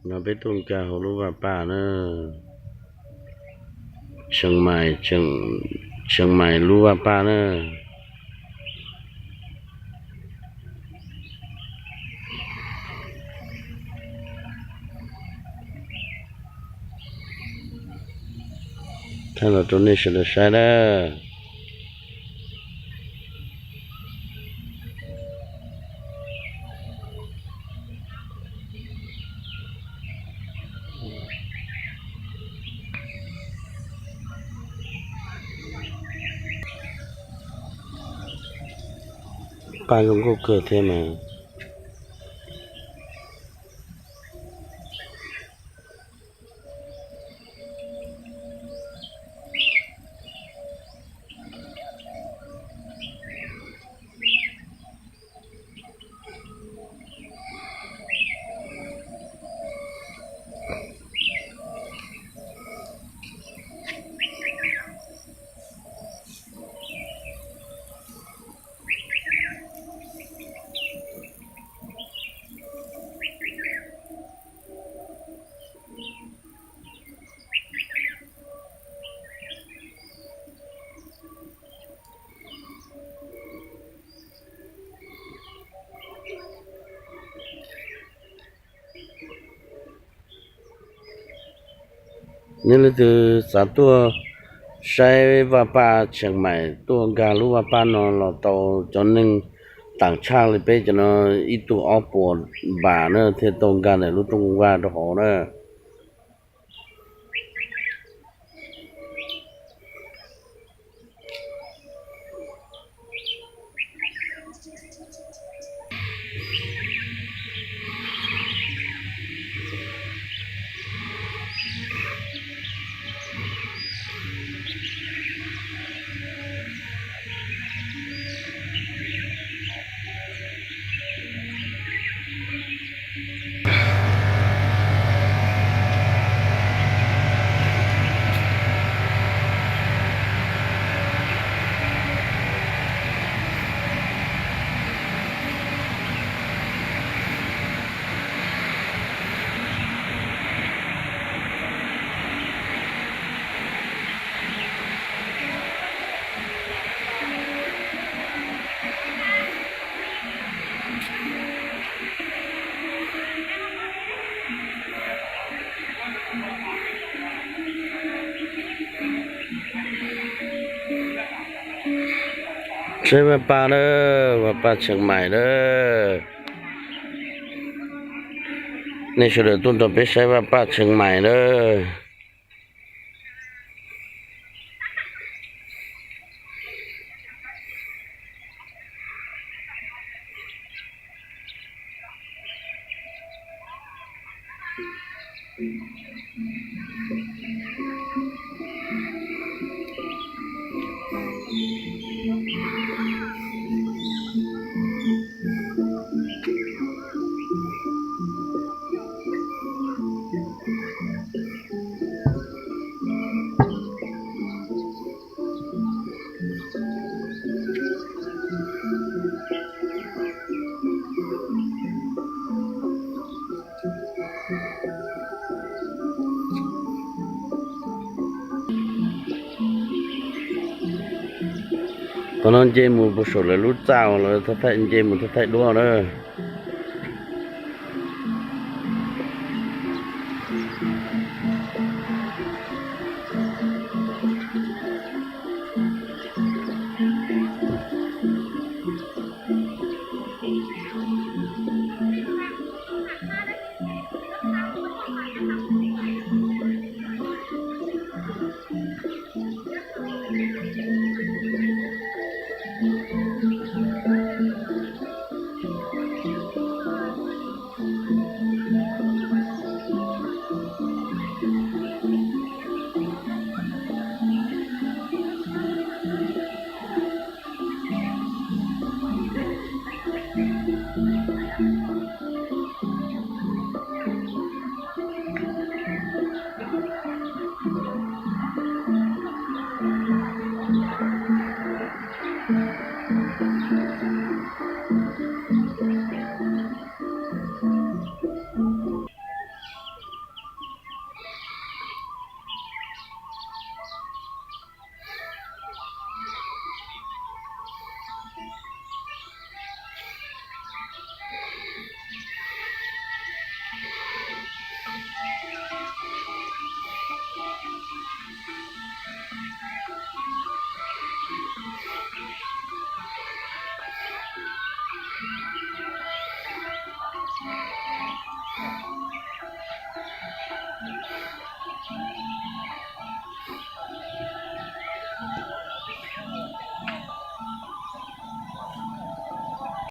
No peb tuaj nkag hauv lub vaj paj na. Tsheej Maim, Tsheej Maim lub vaj paj na. Thaij los rau nej sawv daws saib na. Paj zoo nkauj kawg thiab mas. Nej leej twg xav tuaj saib vaj paj Tsheej Maim, tuaj nkag lub vaj paj no los tau. Cov neeg taam tshaj li peb cov no ib tug ob puas npam na thiaj tau nkag ntawm lub rooj vag rau hauv na. Saib vaj paj na, vaj paj Tsheej Maim na. Nej sawv daws tuaj nrog peb saib vaj paj Tsheej Maim na. Qhov no nce mus puag saum lawv lub txaj uas lawv thaij, nce mus thaij duab na.